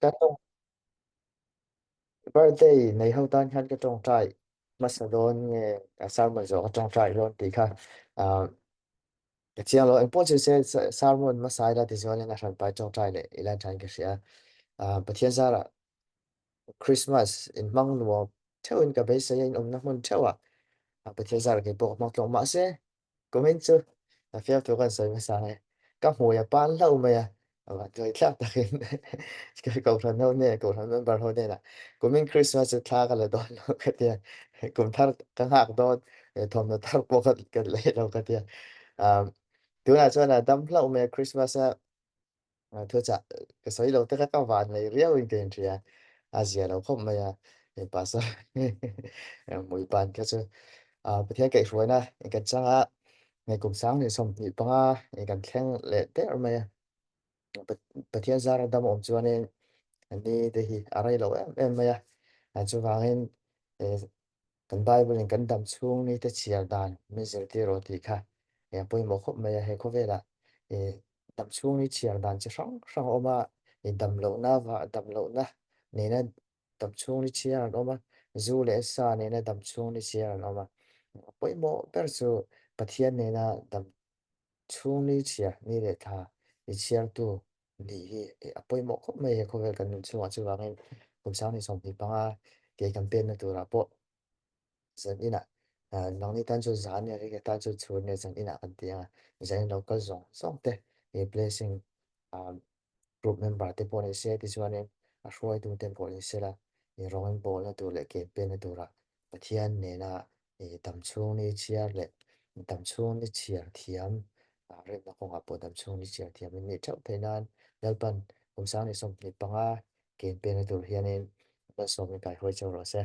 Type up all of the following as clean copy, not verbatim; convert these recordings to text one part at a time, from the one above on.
Ka tawng birthday nei ho tan khan ka tawngtai hmasa dawn nge a sermon zawh ka tawngtai dawn tih kha ah ka chiang lo. Engpawh chu se sermon hmasa ila tichuanin a hranpai tawngtai leh ila thain ka hria. Ah Pathian zarah Christmas inhmang nuam theuhin ka beisei a, inawmna hmun theuhah Pathian zarah keipawh ka hmang tlawng mahse Kumin chu a fiamthu kan sawi hmasa nge, ka hmui a pan hlauh mai a, vanduai thlak takin Kohhran ho nen, Kohhran member ho hnenah kumin Christmas chu thla ka la dawn lo ka tia, kum thar ka nghak dawn, thawmhnaw thar pawh ka lei lo ka tia. Tunah chuan a dam hlauh mai a, Christmas a Thuchah ka sawi lo te kha ka van nei riau in ka inhria a zia lo khawp mai a hei pastor hmui pan kha chu Pathian kaihhruaina in kan chang a hei kum 2025 in kan thleng leh der mai a Pathian zara dam awm chuanin ni te hi a rei lo em em mai a chuvangin Kan Bible in kan dam chhung ni te chhiar dan min zirtir rawh tih kha a pawimawh khawp mai a, he khawvelah dam chhung ni chhiar dan chi hrang hrang a awm a, dam lohna vah dam lohna nena dam chhung ni chhiar an awm a, zu leh sa nena dam chhung ni chhiar an awm a, a pawimawh ber chu Pathian nena dam chhung ni chhiar ni leh thla i chhiartu nih hi a pawimawh khawp mai he khawvel kan nun chhungah chuvangin kum 2025 kei kan penna turah pawh zan inah nangni tan chu zan nia kei tan chu chhun nia zan inah kan ti ang a, zan in lo kal zawng zawng te he blessing group member te pawh ni se tichuanin a hruaitu te pawh ni sela rawng in bawlna tur leh ke penna turah Pathian nena dam chhung ni chhiar leh dam chhung ni chhiar thiam rinna kawngah pawh dam chhung ni chhiar thiam in nih theuh theih nan Lalpan kum 2025 ken pena tur hianin malsawmin kaihruai cheu rawh se.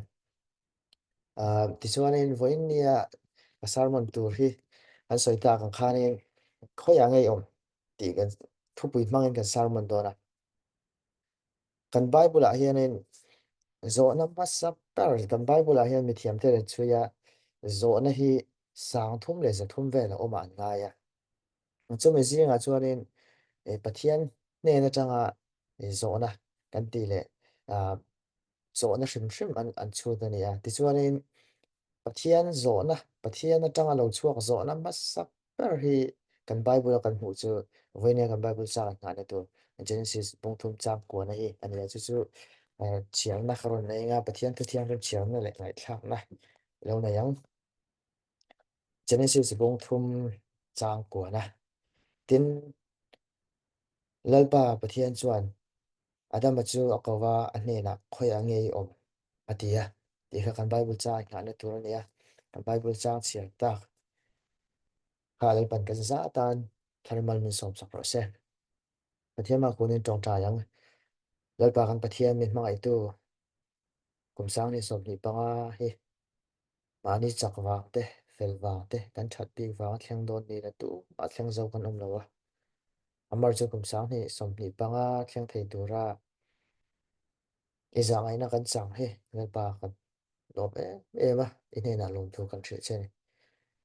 Tichuanin vawiin nia ka sermon tur hi an sawi tak ang khanin khawiah ngei awm tih kan thupui hmangin kan sermon dawn a. Kan Bible ah hianin zawhna hmasa ber kan Bible ah hian mithiam te an chhui a, zawhna hi 3300 vel a awm ah an ngai a. Chumi zingah chuanin Pathian hnen atanga zawhna kan tih leh zawhna hrim hrim an chhut a ni a. Tichuanin Pathian zawhna, Pathian atanga lo chhuak zawhna hmasa ber hi kan Bible a kan hmuh chu vawinia kan Bible chang an nghahna tur Genesis bungthum chang kuana hi a ni a. Chu chu chhiarna ka rawn nei anga Pathian thu thianghlim chhiarna leh ngaihthlakna lo nei ang. Genesis bungthum chang kuana. Tin, Lalpa Pathian chuan Adama chu a ko va, a hnenah, Khawiah nge i awm? a ti a. Tih kha kan Bible chang i nghahna tur a ni a. Kan Bible chang chhiar tak kha Lalpan kan za atan thar mal min sawmsak rawh se. Pathian mah kunin tawngtai ang. Lalpa kan Pathian min hmangaihtu kum 2025 hi mahni chak vang te, fel vang te, kan that bik vang a thleng dawn ni la tumah thleng zo kan awm lo a. Amar chu kum 2025 thleng thei tura i zahngaihna kan chang hi Lalpa kan lawm em em a, i hnenah lawmthu kan hrilh che a ni.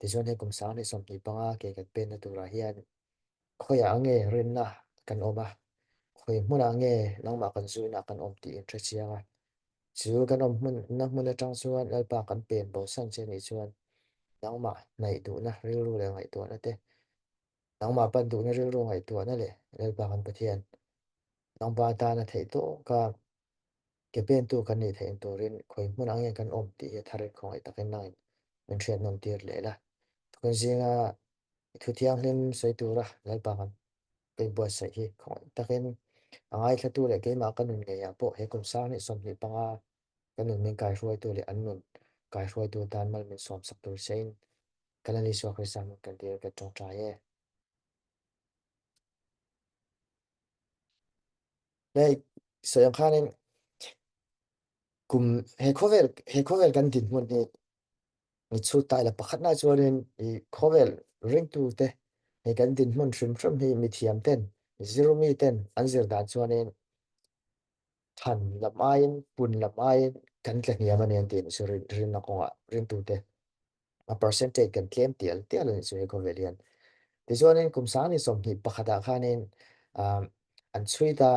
Tichuan hei kum 2025 ke kan penna turah hian khawiah nge rinna kan awm a, khawi hmunah nge nangmah kan zuina kan awm tih in hre chiang a. Chu kan awm hmun na hmun atang chuan Lalpa kan pen bosan che nih chuan nangmah hnaih duhna rilru leh ngaihtuahna te, nangmah pan duhna rilru ngaihtuahna leh Lalpa kan Pathian nangpa atana theih tawka ke pentu kan nih theih turin khawi hmunah nge kan awm tih hi thar in khawngaih takin nangin min hriat nawm tir leh la. Tukin zinga i thu thianghlim sawi tura Lalpa kan ka inbuatsaih hi khawngaih takin a ngaithlatu leh keimah ka nun ngeiah pawh he kum 2025 ka nun min kaihruaitu leh an nun kaihruaitu atan mal min sawmsak tur chein ka Lal Isua Krista hmun kan tir ka tawngtai e. Hei sawi ang khanin kum he khawvel he khawvel kan dinhmun hi mi chhut tai la pakhatna chuanin i khawvel ringtu te hei kan dinhmun hrim hrim hi mithiam ten zirmi ten an zir dan chuanin than lam aiin pun lam aiin kan tla hniam a ni an tih chu rinna kawngah ringtu te a percentage kan tlem tial tial a ni chu he khawvel hian. Tichuanin kum 2021 ah khanin an chhui ta.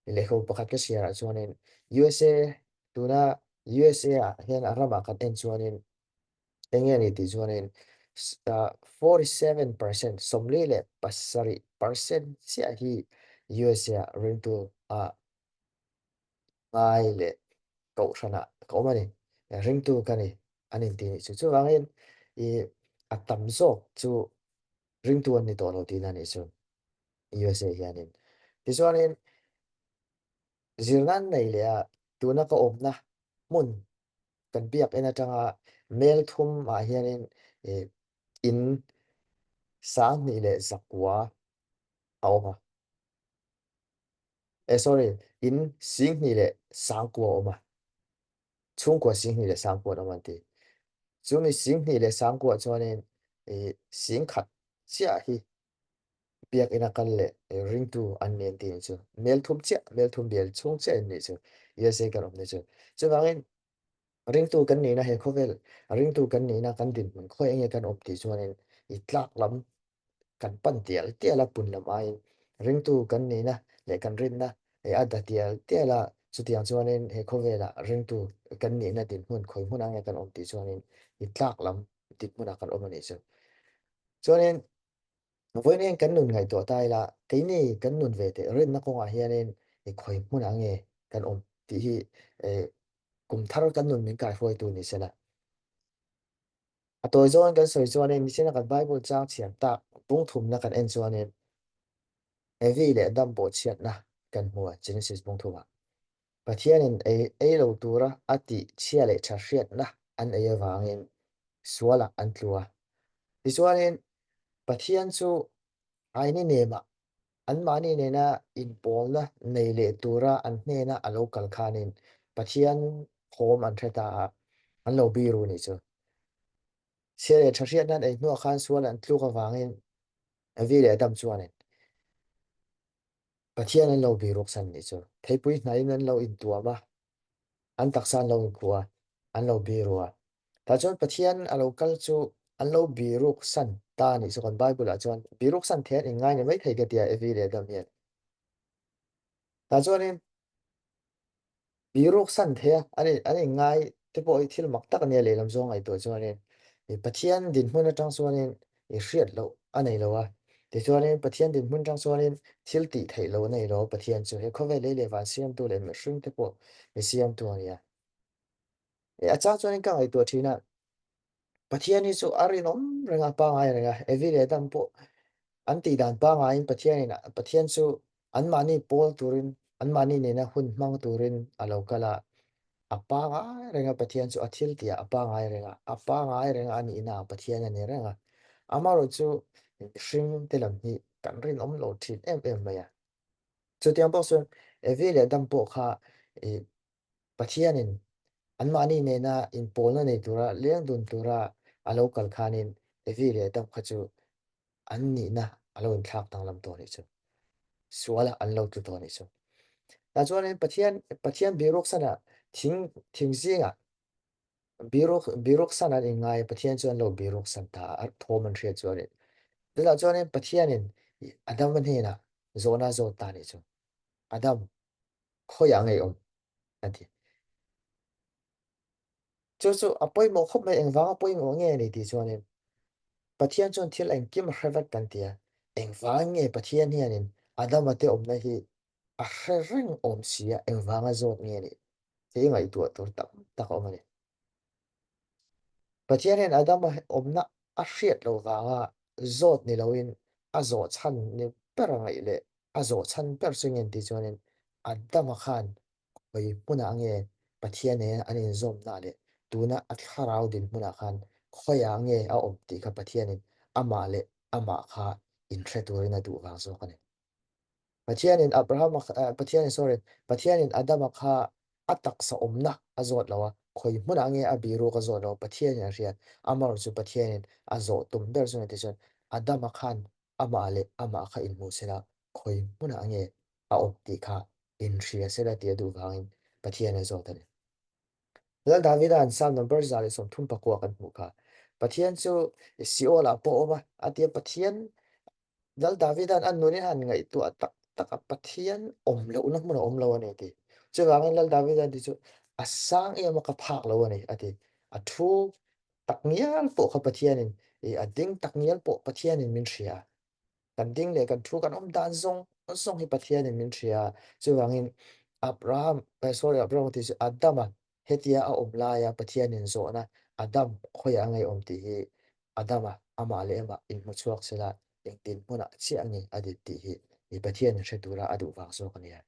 Lehkhabu pakhat ka share ah chuanin USA tuna USA ah hian a ramah kan en chuanin eng nge ni tih chuanin 47% 47% chiah hi USA ah ringtu ah ngai leh kohhranah ka awm a ni, ringtu ka ni an inti nih chu. Chuvangin i a tam zawk chu ringtu an ni tawh lo tihna a nih chu USA hianin. Tichuanin zirna an nei leh a, tuna ka awmna hmun kan biakinn atanga mel thum ah hianin i in 2100 a awm a. Eh sorry, in 29,000 a awm a. Chhungkua 29,000 an awm an ti. Chumi 29,000 chuanin i 10,000 chiah hi biakinn a kal leh ringtu an ni an ti ni chu. Mel thum chiah, mel thum bial chhung chiah in nih chu. USA kan awm ni chu. Chuvangin ringtu kan nihna he khawvel ringtu kan nihna kan dinhmun khawi enge kan awm tih chuanin i tlak lam kan pan tial tial a, pun lam aiin ringtu kan nihna leh kan rinna a da tial tial a, chutiang chuanin he khawvelah ringtu kan nihna dinhmun khawi hmunah nge kan awm tih chuanin i tlak lam dinhmunah kan awm a nih chu. Chuanin vawiin kan nun ngaihtuah ta ila keini kan nun ve teh rinna kawngah hianin i khawi hmunah nge kan awm tih hi kum thar kan nun min kaihruaitu ni sela. A tawi zawn kan sawi chuanin nichina kan Bible chang chhiar tak bung thumna kan en chuanin Evi leh Adam pawh chhiatna kan hmu a Genesis bung thumah. Pathianin ei ei lo tura a tih chhia leh tha hriatna an ei avangin sualah an tlu a. Tichuanin Pathian chu aini nemah anmahni nena inpawlna nei leh tura an hnena a lo kal khanin Pathian thawm an hre ta a, an lo biru nih chu. Chhia leh tha hriatna an ei hnuah khan sual an tluk avangin Evi leh Adam chuanin Pathian an lo biruk san nih chu. Theipui hnaiin an lo intuam a, an taksa an lo inkhuh a, an lo biru a. Tah chuan Pathian a lo kal chu an lo biruk san ta a nih chu kan Bible ah chuan biruk san thei an inngai ni maithei ka tia Evi leh Adam hian. Tah chuanin biruk san thei a an an inngai te pawh hi thil mak tak a nia lehlam zawng ngaihtuah chuanin Pathian dinhmun atang chuanin i hriat loh a nei lo a. Tichuanin Pathian dinhmun atang chuanin thil tih theih loh a nei lo a Pathian chu he khawvel lei leh van siamtu leh mihring te pawh i siamtu a ni a. E a chang chuanin ka ngaihtuah thin a, Pathian hi chu a rinawm reng a, pangngai reng a, Evi leh Adam pawh an tih dan pangngaiin Pathianin Pathian chu anmahni pawl turin anmahni nena hun hmang turin a lo kal a, a pangngai reng a Pathian chu a thil tih ah a pangngai reng a, a pangngai reng a nihna ah Pathian a ni reng a. Amaherawhchu mihring te lam hi kan rinawm lo thin em em mai a. Chutiang bawk chuan Evi leh Adam pawh kha ih Pathianin anmahni nena inpawlna nei tura leng dun tura a lo kal khanin Evi leh Adam kha chu an nihna a lo inthlak danglam tawh nih chu. Sualah an lo tlu tawh nih chu. Tah chuanin Pathian Pathian biruk sanah thing thing zingah biruk biruk san an inngai a, Pathian chu an lo biruk san ta a, thawm an hriat chuanin. Tunah chuanin Pathianin Adama hnenah zawhna a zawt ta nih chu. Adam, khawiah ngei awm a ti. Chu chu a pawimawh khawp mai engvanga pawimawh nge ni tih chuanin Pathian chuan thil engkim a hre vek kan ti a, engvang nge Pathian hianin Adama te awmna hi a hre reng awm si a, engvanga zawt nge ni tih ngaihtuah tur tam tak a awm a ni. Pathian hian Adama awmna a hriat loh vanga zawt ni loin a zawh chhan ni ber a ngaih leh a zawh chhan ber chu nge tih chuanin Adama khan khawi hmunah nge Pathian nena an inzawmna leh tuna a thlarau dinhmunah khan khawiah nge a awm tih kha Pathianin amah leh amah kha inhre turin a duh vang zawk a ni. Pathianin Abrahama Pathianin sorry Pathianin Adama kha a taksa awmna a zawt lo a, khawi hmunah nge a biruk a zawt lo a, Pathianin a hria. Amaherawh chu Pathianin a zawh tum ber chu engti chuan Adama khan amah leh amah kha inhmuh sela khawi hmunah nge a awm tih kha inhria sela tih a duh vangin Pathian a zawt a ni. Lal Davida'n Psalm number 139 kan hmuh kha Pathian chu Seol ah pawh a awm a, a tia Pathian Lal Davida'n a nunin han ngaihtuah tak. taka Pathian awm lohna hmun a awm lo a ni a ti. Chuvangin Lal Davida ti chu a sang em a ka phak lo a ni a ti. A thu tak ngial pawh kha Pathianin i a ding tak ngial pawh Pathianin min hria. Kan ding leh kan thu kan awm dan zawng zawng hi Pathianin min hria. Chuvangin Abraham, eh, sorry, Abraham ti chu Adama hetia a awm laia Pathianin zawhna Adam khawiah a ngei awm tih hi Adama amah leh amah inhmu chhuak sela engtin hmunah chiah nge a din tih hi i Pathianin hre tura a duh vang zawk a nia.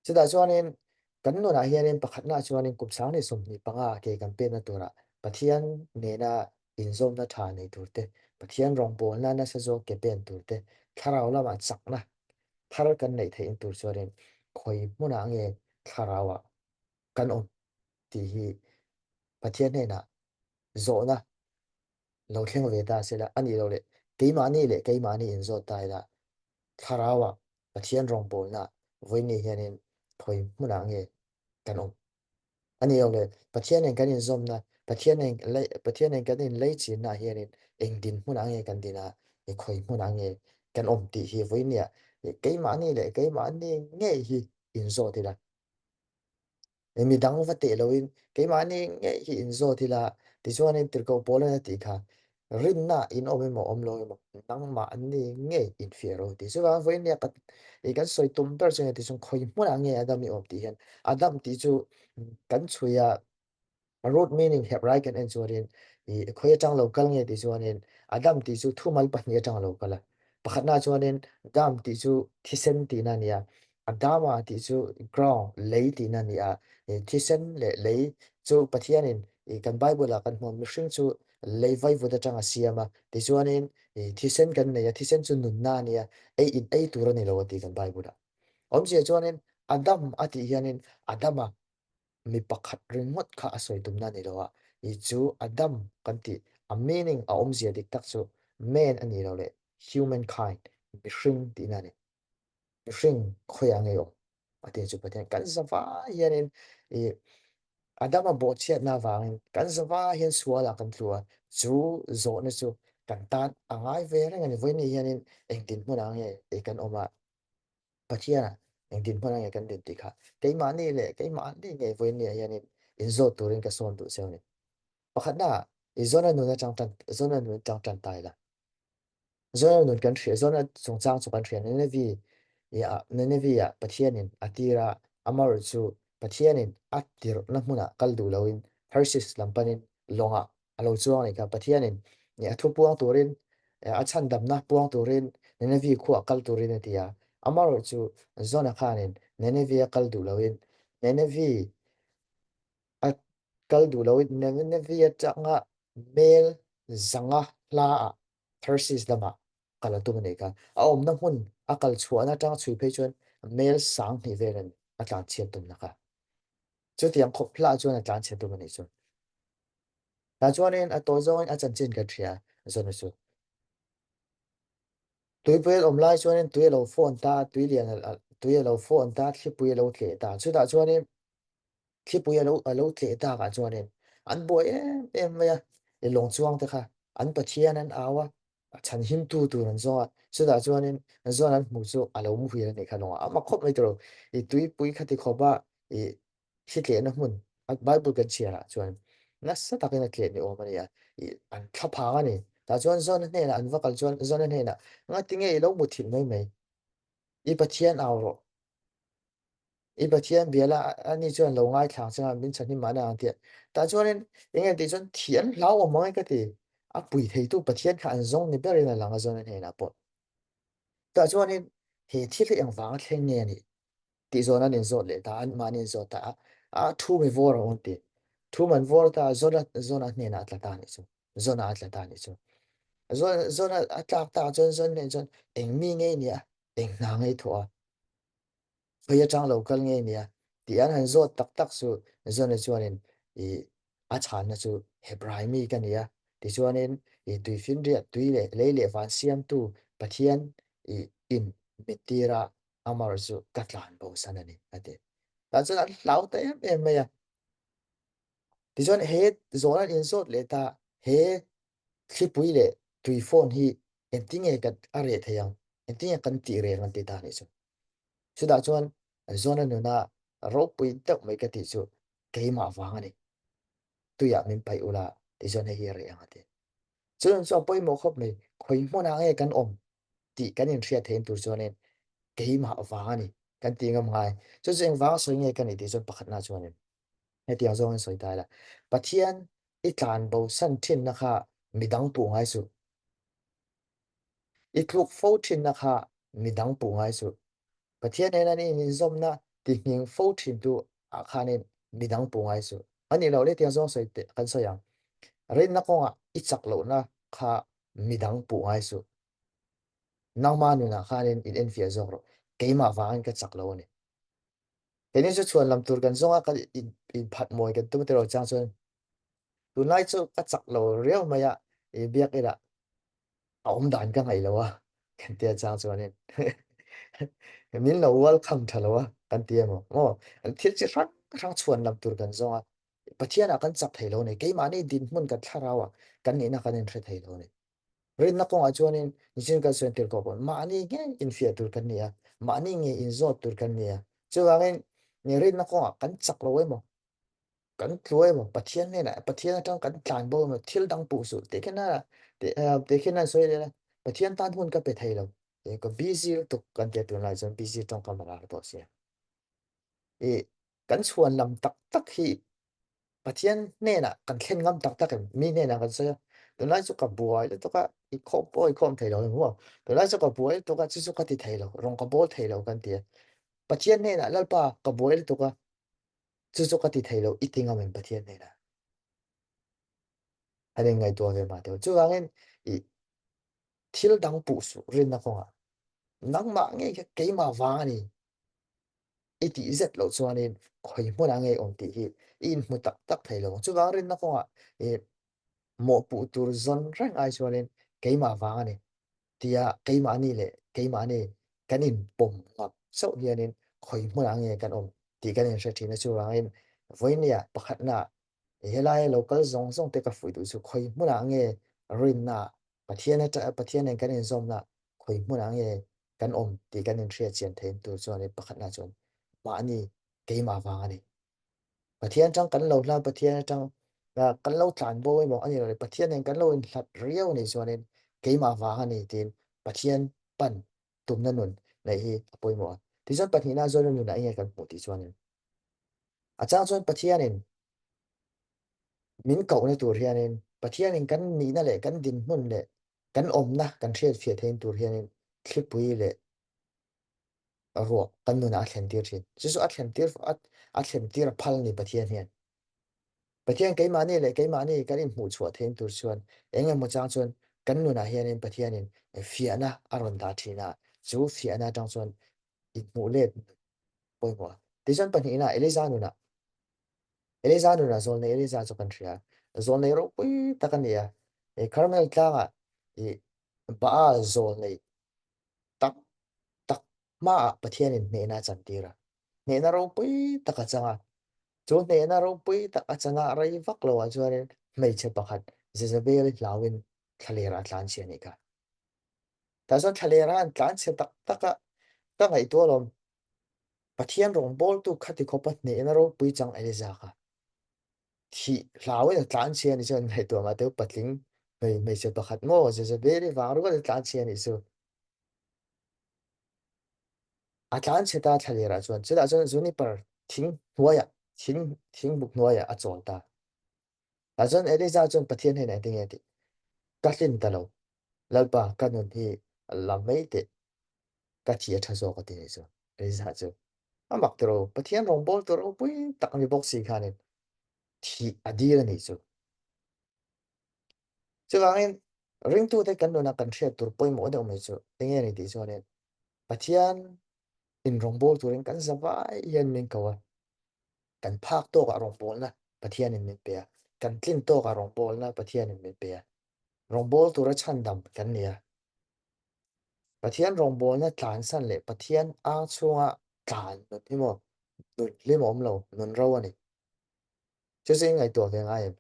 Chutah chuanin kan nunah hianin pakhatnaah chuanin kum 2025 ke kan penna turah Pathian nena inzawmna tha nei tur te, Pathian rawngbawlna nasa zawk ke pen tur te, thlarau lamah chakna thar kan neih theihna tur chuanin khawi hmunah nge thlarauah kan awm tih hi Pathian hnenah zawhna lo thleng ve ta sela a nih loh leh keimahni leh keimahni inzawt ta ila thlarauah Pathian rawngbawlna vawiin hianin khawi hmunah nge kan awm a nih loh leh Pathian nen kan inzawmna Pathian nen Pathian nen kan inlei chinnaah hianin eng dinhmunah nge kan din a, khawi hmunah nge kan awm tih hi vawiin keimahni leh keimahni ngei hi inzawt ila. Mi dang va teh loin keimahni ngei hi inzawt ila tichuanin tirhkoh pawl a tih kha rinna in awm emaw awm lo emaw nangmahni ngei infiah ro tih. Chuvang vawiin nia kan i kan sawi tum ber chu nge tichuan khawi hmunah nge Adam i awm tih hian Adam tih chu kan chhui a root meaning Hebrai kan en chuanin i khawi atang lo kal nge tih chuanin Adam tih chu thumal pahnih atang a lo kal a. Pakhatna chuanin dam tih chu thisen tihna a ni a, Adama tih chu ground, lei tihna a ni a. Thisen leh lei chu Pathianin kan Bible-ah kan hmu a, mihring chu lei vaivut atang a siam a, tichuanin thisen kan nei a, thisen chu nunna a ni a, ei in ei tur a ni lo a ti kan Bible-ah. Awmzia chuanin Adam a tih hianin Adama mi pakhat ringawt kha a sawi tumna a ni lo a, i chu Adam kan tih a meaning a awmzia dik tak chu man a ni lo leh humankind, mihring tihna a ni. Mihring khawiah ngei awm a tih chu Pathian kan zavai hianin i Adama bawhchhiatna avangin kan zavai hian sualah kan tlu a, chu zawhna chu kan tan a ngai ve reng a ni. Vawiin hianin engtin hmunah nge i kan awm a, Pathianah engtin hmunah nge kan din tih kha keimahni leh keimahni ngei vawiin hianin inzawt turin ka sawn duh cheu a ni. Pakhatna i zawna nun atang tan zawna nun atang tan ta ila. Zawna nun kan hria zawna chungchang chu kan hria Nineveh ah Nineveh ah Pathianin a tir a amaherawh chu Pathianin a tirhna hmunah kal duh loin Tarsis lam panin lawngah a lo chuang a nih kha. Pathianin a thu puang turin, a chhandamna puang turin Nineveh khuaah kal turin a ti a. Amaherawh chu Jona khanin Nineveh a kal duh loin Nineveh a kal duh loin Nineveh atanga mel zanga hlaah Tarsis lamah kal a tum a nih kha. A awmna hmun a kal chhuahna atanga chhui phei chuan mel 2000 velin a tlanchhiat tumna kha. Chutiang khawp hlah chuan a tlanchhiat tum a nih chu. Tah chuanin a tawi zawngin a chanchin kan hria Jona chu. Tuipui a awm lai chuanin tui a lo fawn ta, tui lian tui a lo fawn ta, thlipui a lo tleh ta. Chutah chuanin thlipui a lo a lo tleh takah chuanin an buai em em mai a, i lawng chuang te kha an Pathian an au a, a chhanhimtu tur an zawng a. Chutah chuanin zawn an hmuh chu a lo muhil a nih kha lawngah a mak khawp mai tawh lo. I tuipui khati khawpa i Thli tlehna hmun a Bible kan chhiarah chuan nasa takin a tleh ni awm a ni a, ih an thla phang a ni. Tah chuan Zona hnenah an va kal chuan Zona hnenah, Ngatinge i lo muthilh mai mai? I Pathian au rawh. I Pathian bia la ani chuan lo ngaithlang changa min chhan hi mahna ang tia. Tah chuanin eng nge tih chuan thih an hlauhawm ang e ka ti. A pui theitu Pathian kha an zawng ni berin a lang a Zona hnenah pawh. Tah chuanin he thil hi engvanga thleng nge a nih? Tih zawn an inzawt leh ta a, anmahni an zawt ta a, a thu mi vawr a awm ti. Thu man vawr ta a, Zona Zona hnenah a tla ta a nih chu. Zona a tla ta a nih chu. Zona Zona a tlak ta chuan Zona hnenah chuan eng mi ngei nia, eng hna ngei thawh a, khawi atang lo kal ngei nia tih an han zawt tak tak chu Zona chuanin i a chhanna chu Hebrai mi ka ni a, tichuanin i tuifinriat tui leh lei leh van siamtu Pathian i in min tir a, Amar chu ka tlan bo san a ni, a ti. Tah chuan an hlau ta em em mai a. Tichuan he zawn an inzawt leh ta, he thlipui leh tui phone hi engtinge ka a reh thei ang? Engtin nge kan tih reng an ti ta nih chu. Chutah chuan Jona nuna ropui deuh mai ka tih chu keimah vang a ni. Tuiah min paih ula ti chuan hei hi a reh ang a ti. Chu nun chu a pawimawh khawp mai, khawi hmunah nge kan awm tih kan inhriat theih tur chuanin keimah vang a ni kan tih ngam ngai. Chu chu engvanga sawi nge ka nih tih chuan pakhatna chuanin hetiang zawngin sawi ta ila, Pathian i tlan bosan thinna kha midang puh ngai suh. I tluk fo thinna kha midang puh ngai suh. Pathian nen an inzawmna tihnging fo thintu ah khanin midang puh ngai suh. A nih loh leh tiang zawng sawi teh kan sawi ang. Rinna kawngah i chak lohna kha midang puh ngai suh. Nangma nunah khanin in enfiah zawk rawh. Keimah vangin ka chak lo a ni. Keini chu chhuan lam tur kan zawng a, kan inphat mawi kan tum tiraw chang chuan tunlai chu ka chak lo riau mai a, i biakinn ah a awm dan ka ngaih lo a kan tia chang chuanin min lo welcome tha lo a kan ti emaw maw thil chi hrang hrang chhuan lam tur kan zawng a Pathian ah kan chak thei lo a ni keimahni dinhmun kan thlarau ah kan nihna kan inhre thei lo a ni rinna kawngah chuanin nichin kan sawi tir kawh pawh mahni nge infiah tur kan ni a mahni nge inzawt tur kan ni a chuvangin rinna kawngah kan chak lo emaw kan tlu emaw Pathian hnenah Pathian atang kan tlan bo emaw thil dang puh suh tih khin a tih khin an sawi leh a Pathian tan hun ka pe thei lo ka busy lutuk kan tia tunlai chuan busy tawngkam a lar tawh sia i kan chhuan lam tak tak hi Pathian hnenah kan thlen ngam tak tak em mi hnenah kan sawi a tunlai chu ka buai lutuk a i khawm pawh i khawm thei lo emaw tunlai chu ka buai lutuk a chu chu ka ti thei lo rawng ka bawl thei lo kan ti a Pathian hnenah Lalpa ka buai lutuk a Chu chu ka ti thei lo, i ti ngam em Pathian hnenah? An inngaihtuah ve mah teuh. Chuvangin i thil dang puh suh rinna kawngah nangmah ngei kha keimah vang a ni i tih zet loh chuanin khawi hmunah ngei awm tih hi i inhmu tak tak thei lo. Chuvang rinna kawngah i mawhpuh tur zawn reng ai chuanin keimah vang a ni tia keimahni leh keimahni kan inpawm ngap chauh hianin khawi hmunah nge kan awm tih kan inhre thin a chuvangin vawinia pakhatna helaia lo kal zawng zawng te ka fuih duh chu khawi hmunah nge rinna Pathian Pathian nen kan inzawmna khawi hmunah nge kan awm tih kan inhriat chian theih tur chuan pakhatna chuan mahni keimah vang a ni. Pathian atang kan lo hla, Pathian atang kan lo tlan bo emaw a ni lo le, Pathian nen kan lo inhlat riau a nih chuanin keimah vang a ni tiin Pathian pan tumna nun neih hi a pawimawh a. Tichuan pahnihna zawna nunah enge kan hmuh tih chuanin a chang chuan Pathianin min kohna tur hianin Pathianin kan nihna leh kan dinhmun leh kan awmna kan hriatfiah theihna tur hianin thlipui leh ruah kan nunah a thlen tir thin. Chu chu a thlen tir a thlen tir a phal ni Pathian hian. Pathian keimahni leh keimahni kan inhmuh chhuah theih tur chuan eng emaw chang chuan kan nunah hianin Pathianin fiahna a rawn dah thin a, chu fiahna atang chuan inhmuh let pawimawh a. Tichuan pahnihna Eliza nunah Eliza nunah zawlnei Eliza chu kan hria. Zawlnei ropui tak a ni a. Carmel tlangah i Baal zawlnei tak tak hmaah Pathianin hnehna a chantir a, hnehna ropui tak a chang a. Chu hnehna ropui tak a chang a rei vak loah chuanin hmeichhe pakhat Jezebel-i hlauin thlalerah a tlanchhia a nih kha. Tah chuan thlalera an tlanchhe tak tak a, ka ngaihtuah alawm, Pathian rawngbawltu khati khawpa hnehna ropui chang Eliza kha. Thih hlauin a tlanchhia a nih chuan ngaihtuah mah teh u patling hmeichhe pakhat maw Jezebel-i vang rual a tlanchhia a nih chu. A tlanchhe ta thlalerah chuan chutah chuan juniper thing hnuaiah thing thingbuk hnuaiah a chawl ta. Tah chuan Eliza chuan Pathian hnenah engtin nge a tih? Ka hlin ta lo, Lalpa ka nun hi la mai teh, ka thi a tha zawk a ti nih chu Eliza chu. A mak tiro, Pathian rawngbawltu ropui tak a ni bawk si khanin thih a dil a nih chu. Chuvangin ringtute kan nuna kan hriat tur pawimawh deuh mai chu enge ni tih chuanin Pathian in rawngbâwl turin kan za vai hian min ko a, kan phak tawkah rawngbâwlna Pathianin min pe a, kan tlin tawkah rawngbâwlna Pathianin min pe a, rawngbâwl tura chhandam kan ni a. Pathian rawngbâwlna tlansan leh Pathian ang chhunga tlan nun hi maw nun hlimawm lo, nun ro a ni. Chu chu in ngaihtuah ve ngai em?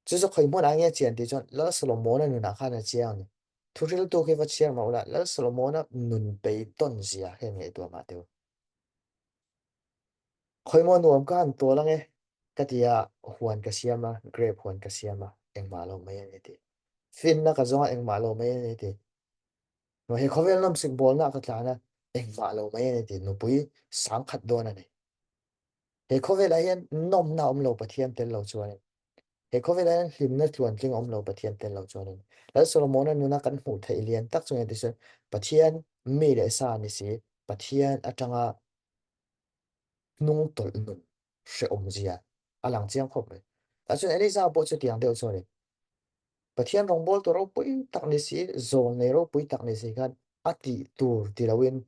Chu chu khawi hmunah nge chian tih chuan Lal Solomon-a nunah khan a chiang a ni. Thuhriltu khi va chhiar mah ula, Lal Solomona nun beidawn zia hian ngaihtuah mah teh u. Khawimaw nuam ka han tual ange ka ti a, huan ka siam a, grape huan ka siam a, engmah lo mai a ni ti. Finna ka zawng a, engmah lo mai a ni ti. He khawvel nawmsik bawlna ka tlan a, engmah lo mai a ni ti. Nupui sangkhat dawn a ni. He khawvelah hian nawmna a awm lo Pathian tel lo chuanin, he khawvelah hian hlimna tluantling a awm lo Pathian tel lo chuanin, Lal Solomona nuna kan hmuh theih lian tak chu engti chuan Pathian mi leh sa ni si, Pathian atanga hnung tawlh nun hrehawm zia a lang chiang khawp mai. Tah chuan Eliza pawh chutiang deuh chu a ni. Pathian rawngbawltu ropui tak ni si, zawl nei ropui tak ni si khan a tih tur ti loin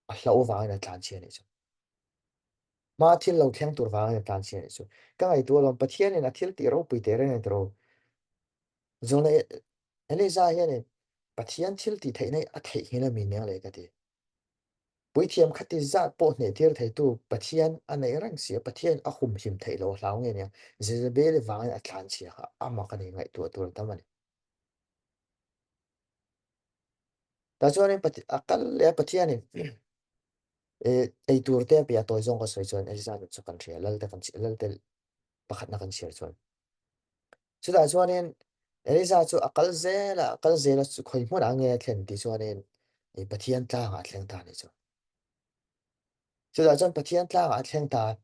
a hlauh vangin a tlan chhia nih chu. Hma thil lo thleng tur vangin a tlan chhia nih chu. Ka ngaihtuah alawm Pathianin a thil tih ropui teh reng a ni tawh. Zawhna Eliza hianin Pathian thil tih theihna hi a theihnghilh a mi nia le ka ti. Puithiam khati zat pawh hneh tir theitu Pathian a neih reng si a, Pathian a humhim theih lo a hlau nge nia. Jezebel-i vangin a tlan chhia kha a mak a ni ngaihtuah tur a tam a ni. Tah chuanin a kal leh a Pathianin ei tur te a pe a tawi zawng ka sawi chuan Eliza nun chu kan hria Lalte kan Lalte pakhatna kan chhiar chuan. Chutah chuanin Eliza chu a kal zel a, a kal zel a khawi hmunah nge a thlen tih chuanin Pathian tlangah a thleng ta a nih chu. Chutah chuan Pathian tlangah a thleng ta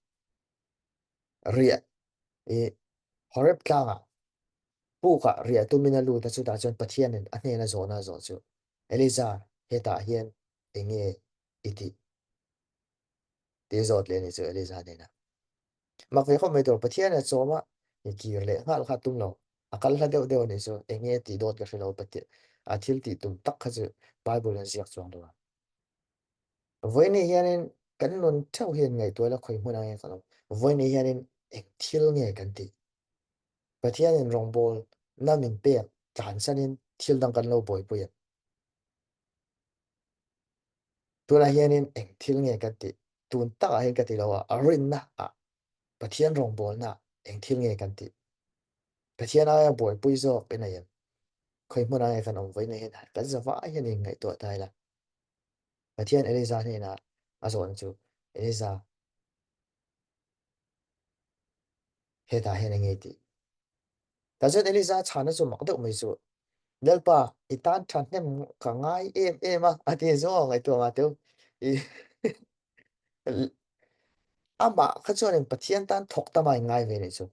riah i Horeb tlangah pukah riah tumin a lut a, chutah chuan Pathianin a hnena zawhna a zawh chu, Eliza, hetah hian eng nge i tih? Tih a zawt leh a ni chu Eliza hnenah. Mak ve khawp mai tur, Pathian a chawm a, i kir leh nghal kha tum lo, a kal hla deuh deuh a nih chu, eng nge tih dawt ka hre lo, Pathian a thil tih tum tak kha chu Bible in ziak chuang lo a. Vawiin hianin kan nun theuh hian ngaihtuah ila khawi hmun ang kan awm. Vawiin hianin eng thil nge kan tih? Pathianin rawngbawl na min pek tlansanin thil dang kan lo buaipui em? Tunah hianin eng thil nge kan tih? Tun takah hian ka ti lo a, a rinna ah Pathian rawngbawlna eng thil nge kan tih? Pathian aia buaipui zawk i nei em? Khawi hmun ang nge kan awm vawiin hian kan zavai hian inngaihtuah ta ila. Pathian Eliza hnenah a zawhna chu, Eliza, hetah hian eng nge tih? Tah chuan Eliza chhana chu mak deuh mai chu, Lalpa, i tan thahnem ka ngai em em a, a ti zawng a ngaihtuah ngah teu. Amah kha chuanin Pathian tan thawk tam a inngai ve nih chu.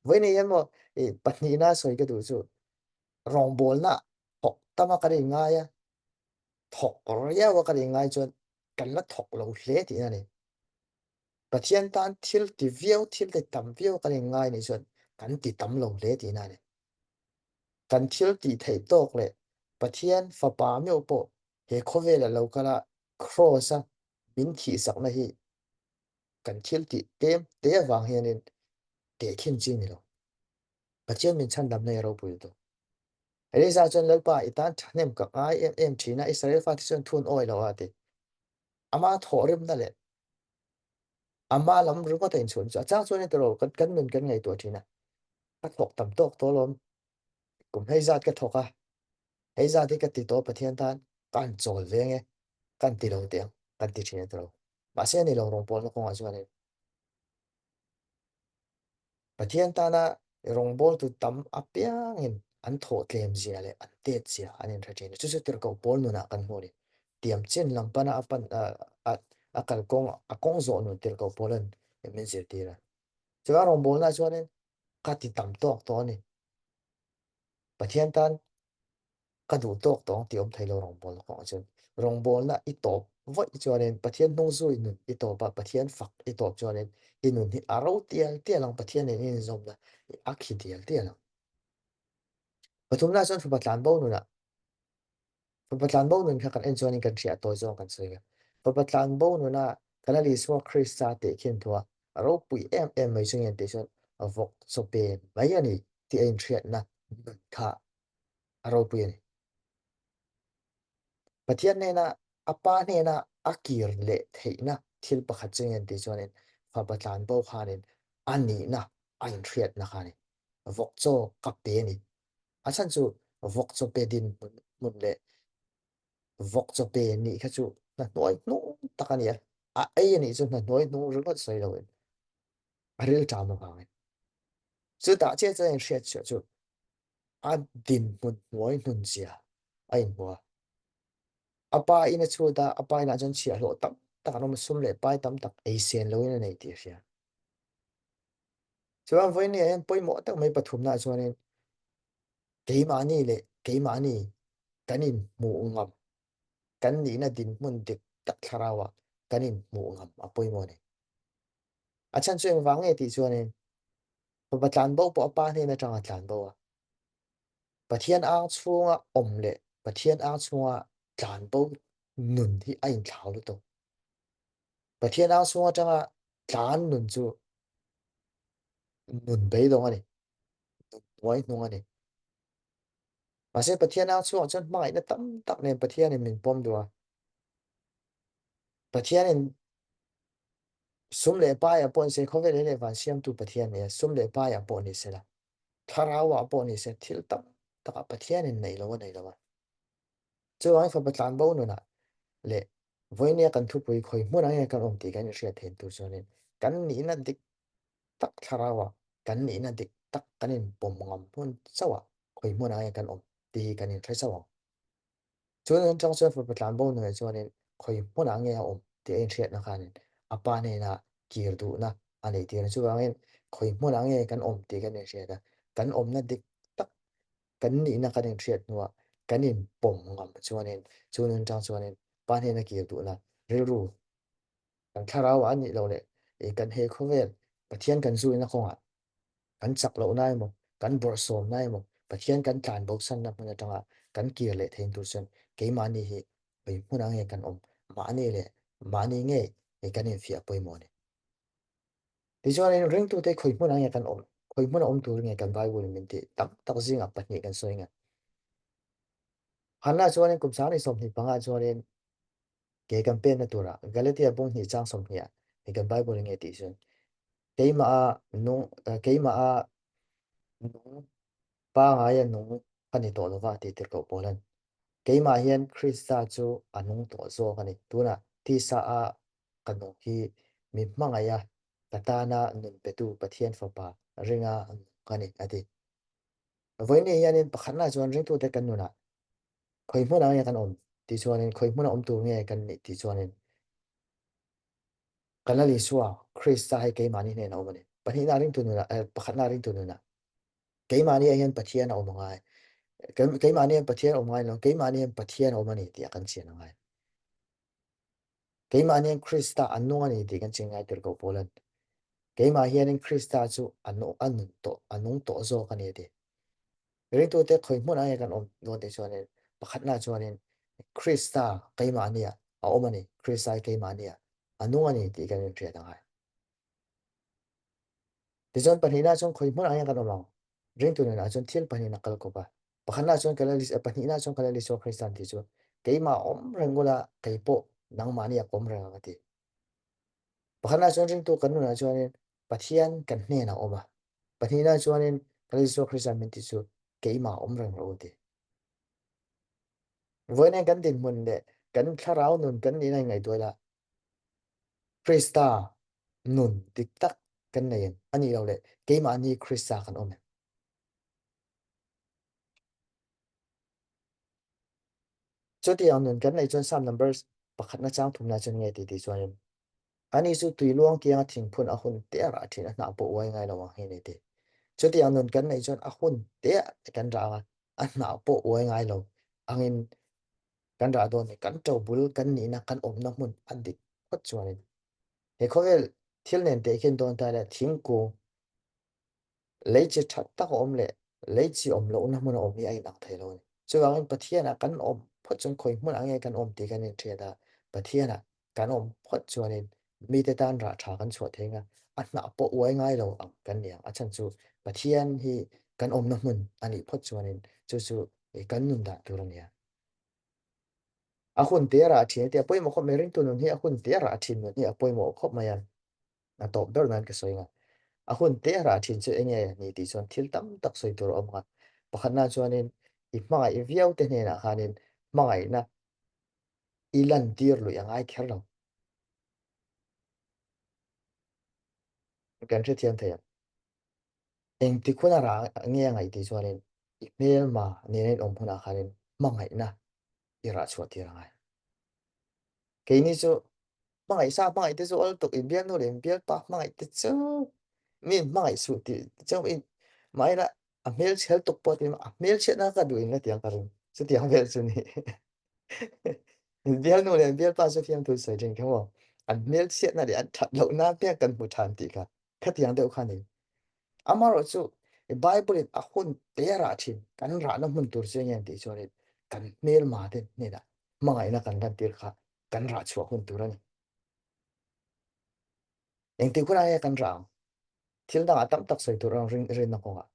Vawiin hian maw i pahnihna sawi ka duh chu, rawngbawlna thawk tama kan inngai a, thawk riau a kan inngai chuan kan la thawk lo hle tihna a ni. Pathian tan thil ti viau, thil ti tam viau kan inngai nih chuan kan ti tam lo hle tihna a ni. Kan thil tih theih tawk leh Pathian fapa meuh pawh he khawvela lo kal a Kraws a min thihsakna hi kan thil tih tlem te avang hianin tehkhin chi a ni lo. Pathian min chhandamna hi a ropui lutuk. Eliza chuan Lalpa i tan thahnem ka ngai em em thin a, Israel fate chuan thu an awi lo a a ti. Ama thawhrimna leh ama lam ringawt a inchhun chu a chang chuan heti ro kan kan nun kan ngaihtuah thin a, ka thawk tam tawk tawh alawm, kum hei zat ka thawk a, hei zat hi ka ti tawh Pathian tan ka han chawl ve nge, kan ti lo teh ang kan ti thin heti ro. Mahse a ni lo rawngbawlna kawngah chuanin Pathian tana rawngbawltu tam apiangin an thawh tlem zia leh an tet zia an inhre thin a. Chu chu tirhkoh pawl nunah kan hmu a ni. Tiam chin lam pana a pan a kalkawng a kawng zawh nun tirhkoh pawlan min zirtir a. Chuvang rawngbawlnaah chuanin ka ti tam tawk tawh a ni. Pathian tan ka duh tawk tawh ang tih awm thei lo rawngbawlna kawngah chuan rawngbawlna i tawp vaih chuanin Pathian hnung zui nun i tawp a, Pathian fak i tawp chuanin i nun hi a ro tial tial ang, Pathian nen i inzawmna a khi tial tial ang. Pathumna chuan fapa tlanbo nunah fapa tlanbo nun kha kan en chuanin kan hria tawi zawng kan sawi a. Fapa tlanbo nuna kan Lal Isua Krista tehkhin thua a ropui em em mai chu nge tih chuan vawk chaw pen mai a ni tih a inhriatna nun kha a ropui a ni. Pathian hnena a pa hnena a kir leh theihna thil pakhat chu nge tih chuanin fapa tlanbo khanin a nihna a inhriatna kha a ni. Vawk chaw ka pe a ni. A chhan chu Vawk chaw pe din hmun hmun leh vawk chaw pe nih kha chu hna hnuai hnung tak a ni a. A ei a nih chu hna hnuai hnung ringawt sawi loin a rilṭam avangin. Chutah chiah chuan inhriat chhuah chu a dinhmun hnuai hnun zia a inhmu a. A pa in a chhut a, a pa inah chuan chhiahhlawh tam tak an awm a, sum leh pai tam tak ei sen loin a nei tih a hria. Chuan vawiin ah hian pawimawh tak mai pathumnaah chuanin keimahni leh keimahni kan inhmuh ngam, kan nihna dinhmun dik tak thlarauah kan inhmuh ngam a pawimawh a ni. A chhan chu engvang nge tih chuanin fapa tlanbo pawh a pa hnen atanga tlanbo a, Pathian ang chhunga awm leh Pathian ang chhunga tlanbo nun hi a inthlau lutuk. Pathian ang chhung atanga tlan nun chu nun beidawng a ni, nun hnuai hnung a ni. Mahse Pathian ang chhungah chuan hmangaihna tam tak nen Pathianin min pawm duh a. Pathianin sum leh paiah pawh ni se, khawvel leh van siamtu Pathian ni a, sum leh paiah pawh ni sela, thlarauah pawh ni se, thil tam takah Pathianin nei lo a nei lo a. Chuvangin fapa tlanbo nunah leh vawinia kan thupui khawi hmunah nge kan awm tih kan inhriat theih tur chuanin kan nihna dik tak thlarauah kan nihna dik tak kan inpawm ngam hmun chauhah khawi hmunah nge kan awm tih hi kan inhre chauh ang. Chuan an chang chuan fapa tlanbo nunah chuanin khawi hmunah nge a awm tih a inhriatna khanin a pa hnenah kir duhna a nei tir a. Chuvangin khawi hmunah nge kan awm tih kan inhriat a, kan awmna dik tak kan nihna kan inhriat hnuah kan inpawm ngam chuanin chu nun chang chuanin pa hnena kir duhna rilru kan thlarauah a nih loh leh kan he khawvel Pathian kan zuina kawngah kan chak lohna emaw kan bawrhsawmna emaw Pathian kan tlan bosanna hmun atanga kan kir leh thein tur chuan keimahni hi khawi hmunah nge kan awm mahni leh mahni ngei kan infiah pawimawh a ni. Tichuanin ringtute khawi hmunah nge kan awm, khawi hmuna awm tur nge kan Bible in min tih tam tak zingah pahnih kan sawi nge. Hanna chuanin kum 25 chuanin ke kan penna turah Galatia bung hnih chang 20 ah hei kan Bible in nge tih chuan keimah a nung keimah a nung pangai a nung ka ni tawh lova tih tirhkoh Paulan keimah hian Krista chu a nung tawh zawk a ni tunah tisa a ka nung hi mi hmangaih a, ka tana nun petu Pathian Fapa ringa nung ka ni, a ti. Vawiin hianin pakhatna chuan ringtute kan nunah khawi hmunah nge kan awm tih chuanin khawi hmuna awm tur nge kan nih tih chuanin kan Lal Isua Krista hi keimahni hnenah a awm a ni. Pahnihna ringtu nunah, pakhatna ringtu nunah keimahni ah hian Pathian a awm a ngai. Keimahni hian Pathian a awm ngai lo, keimahni hian Pathian a awm a ni tih a kan chian a ngai. Keimah hian Krista a nung a ni tih kan ching ngai tir ko Paulan. Keimah hianin Krista chu a nung a nun tawh a nung tawh zawk a ni a ti. Ringtute khawi hmunah nge kan awm dawn tih chuanin pakhatna chuanin Krista keimah nia a awm a ni, Krista hi keimah nia a nung a ni tih kan inhriat a ngai. Tichuan pahnihna chuan khawi hmunah nge kan awm ang? Ringtu nunah chuan thil pahnihin a kal kawp a. Pakhatna chuan ka la pahnihna chuan ka la Isua Kristan tih chu keimah awm reng ula kei pawh nangmahni a kawm reng ang a ti. Pakhatna chuan ringtu kan nunah chuanin Pathian kan hnenah awm a. Pahnihna chuanin ka la Isua Kristan min tih chu keimah awm reng rawh u ti. Vawiin kan dinhmun leh kan thlarau nun kan nihna in ngaihtuah ila Krista nun dik tak kan nei em? A nih loh leh keimahni Krista kan awm em? Chutiang nun kan neih chuan Psalm number pakhatna chang thumna chuan nge ti tih chuanin ani chu tui luang kianga thingphun a hun te a rah thin a hnah pawh uai ngai lo ang hi ni ti. Chutiang nun kan neih chuan a hun te kan rah anga a hnah pawh uai ngai lo angin kan rah dawn ni. Kan ṭobul kan nihna kan awmna hmun a dik phawt chuanin he khawvel thil nen teh khin dawn ta ila thingkung Lei chi that tak a awm leh lei chi awm lohna hmun a awm hi a inang thei lo a ni. Chuvangin Pathianah kan awm phawt chuan khawi hmunah nge kan awm tih kan inhriat a, Pathianah kan awm phawt chuanin mite tan rah tha kan chhuah thei ang a, a hnah pawh uai ngai lo ang kan ni ang. A chhan chu Pathian hi kan awmna hmun a nih phawt chuanin chu chu kan nun dan tur a ni a. A hun te a rah thin a ti a pawimawh khawp mai, ringtu nun hi a hun te a rah thin nun hi a pawimawh khawp mai a. A tawp ber nan ka sawi nga. A hun te a rah thin chu enge ni tih chuan thil tam tak sawi tur a awm nga. Pakhatna chuanin I hmangaih viau te hnenah khanin hmangaihna i lantir luih a ngai kher lo. Kan hrethiam thei ang. Engtik huna rah nge a ngaih tih chuanin i hmelma nena in awm hunah khanin hmangaihna i rah chhuah tir a ngai. Keini chu hmangaih sa hmangaih te chu awl tuk in bialnu leh in bialpa hmangaih te chu mi in hmangaih suh tih chu in mahila a hmelchhel tuk pawh ti a hmelchhiatna ka duh in ka ti ang ka ring chutiang vel chu ni. Bialnu leh bialpa chu fiamthu sawi thin kha maw an hmelchhiatna leh an that lohna te kan hmu than tih kha khatiang deuh kha ni. Amaherawhchu Bible in a hun te a rah thin kan rahna hmun tur chu enge an tih chuanin kan hmelma te hnenah hmangaihna kan lantir kha kan rah chhuah hun tur a ni. Engtik hunah nge kan rah ang? Thil dangah tam tak sawi tur a ring rinna kawngah.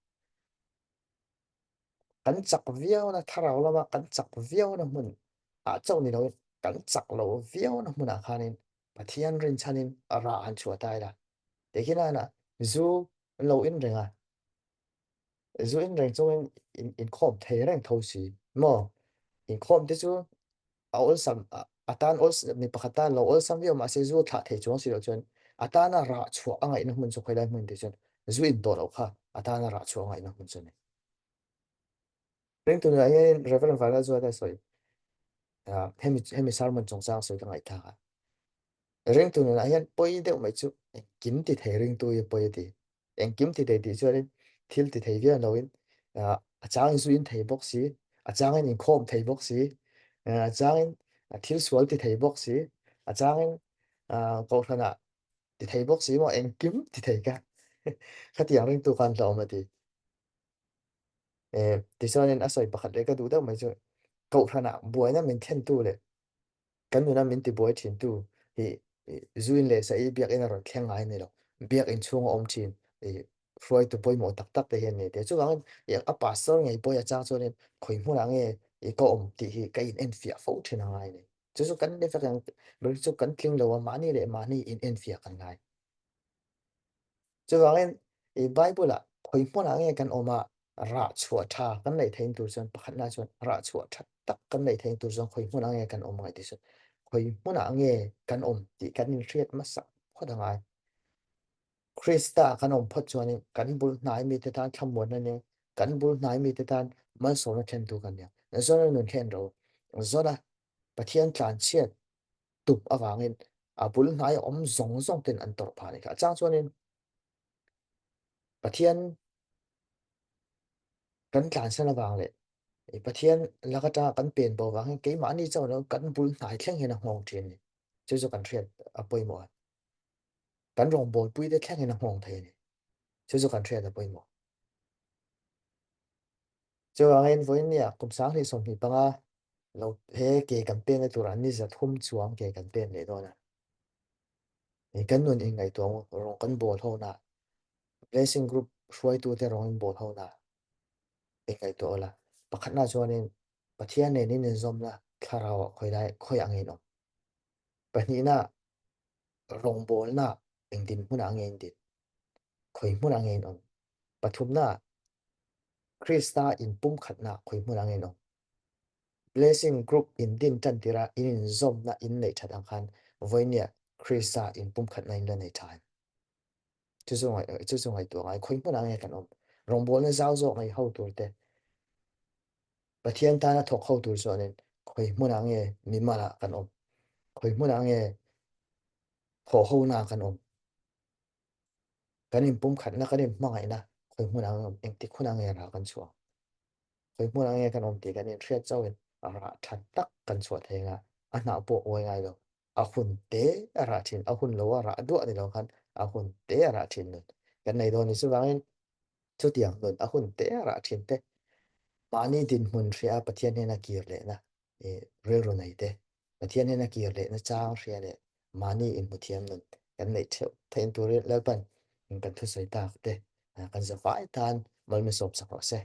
Kan chak viauna thlarau lama kan chak viauna hmun ah chauh ni loin kan chak lo viauna hmunah khanin Pathian rinchhanin a rah han chhuah ta ila. Tikhinana zu an lo in reng a, zu in reng chungin in inkhawm thei reng tho si maw? Inkhawm te chu a awlsam a tan awlsam mi pakhat tan lo awlsam viau mahse zu thlah thei chuang si loh chuan a tana rah chhuah a ngaihna hmun chu khawilai hmun tih chuan zu in tawh loh kha a tana rah chhuah a ngaihna hmun chu a ni. Ringtu nunah hianin Reverend Vanlal Zuata sawi hemi hemi sermon chungchang sawi ka ngaihthlak a. Ringtu nunah hian pawi deuh mai chu engkim ti thei ringtu hi pawi a ti. Engkim ti thei tih chuanin thil ti thei viau loin a changin zu in thei bawk si, a changin inkhawm thei bawk si, a changin thil sual ti thei bawk si, a changin kohhranah ti thei bawk si maw engkim ti thei ka khatiang ringtu khan hlauhawm a ti. Tichuanin a sawi pakhat leh ka duh deuh mai chu kohhranah buaina min thlentu leh Kan nuna min tibuai thintu hi zuin leh sa i biakinn a rawn thleng ngai a ni lo. Biakinn chhunga awm thin i hruaitu pawimawh tak tak te hi an ni teh. Chuvangin a pastor ngei pawh hi a chang chuanin khawi hmunah nge i ka awm tih hi ka in enfiah fo thin a ngai a ni. Chu chu kan ni vek ang ber chu kan tling lo a, mahni leh mahni in enfiah kan ngai. Chuvangin i Bible-ah khawi hmunah nge kan awm a, rah chhuah tha kan neih theih tur chuan pakhatna chuan rah chhuah tha tak kan neih theih tur chuan khawi hmunah nge kan awm ngai tih chu khawi hmunah nge kan awm tih kan inhriat hmasa phawt a ngai. Krista kan awm phawt chuanin kan bul hnai mite tan thlamuanna nia, kan bul hnai mite tan malsawmna thlentu kan nia. Zona nun thlen ro, zona Pathian tlanchhiat tup avangin a bul hnai a awm zawng zawng ten an tawrh phah a ni kha. A chang chuanin Pathian kan tlansan avang leh Pathian lak atanga kan pen bo vang hian keimahni chauh lo kan bul hnai thleng hian a nghawng thin a ni. Chu chu kan hriat a pawimawh a. Kan rawngbawlpui te thleng hian a nghawng thei a ni. Chu chu kan hriat a pawimawh. Chuvangin vawiin kum 2025 lo he ke kan pen na turah ni 300 chuang ke kan pen leh dawn a. Kan nun inngaihtuah rawng kan bawl ho na Blessing Group hruaitute rawng in bawl ho na inngaihtuah ula. Pakhatna chuanin Pathian nen in inzawmna thlarau ah khawi lai khawi ang in awm. Pahnihna rawngbawlna engtin hmunah nge in din. Khawi hmunah nge in awm. Pathumna Krista inpumkhatna khawi hmunah nge in awm. Blessing Group in din tan tira in inzawmna in neih that ang khan vawinia Krista inpumkhatna in la nei tha em? Chu chu chu chu ngaihtuah ngai khawi hmunah nge kan awm. Rawngbawlna zau zawk nei ho tur te Pathian tana thawk ho tur chuanin khawi hmunah nge mimalah kan awm. Khawi hmunah nge thawh hona kan awm. Kan inpumkhatna kan inhmangaihna khawi hmunah nge awm engtik hunah nge rah kan chhuah. Khawi hmunah nge kan awm tih kan inhriat chauhin rah tha tak kan chhuah thei anga a hnah pawh awi ngai lo. A hun te a rah thin, a hun lo a rah duah ni lo khan a hun te a rah thin nun kan nei dawn ni. Chuvangin chutiang nun a hun te a rah thin te mahni dinhmun hria Pathian hnena kir lehna rilru nei te, Pathian hnena kir lehna chang hria leh mahni inhmuthiam nun kan neih theuh theih turin Lalpan kan thusawi tak te kan zavai tan malmisawm sak rawh se.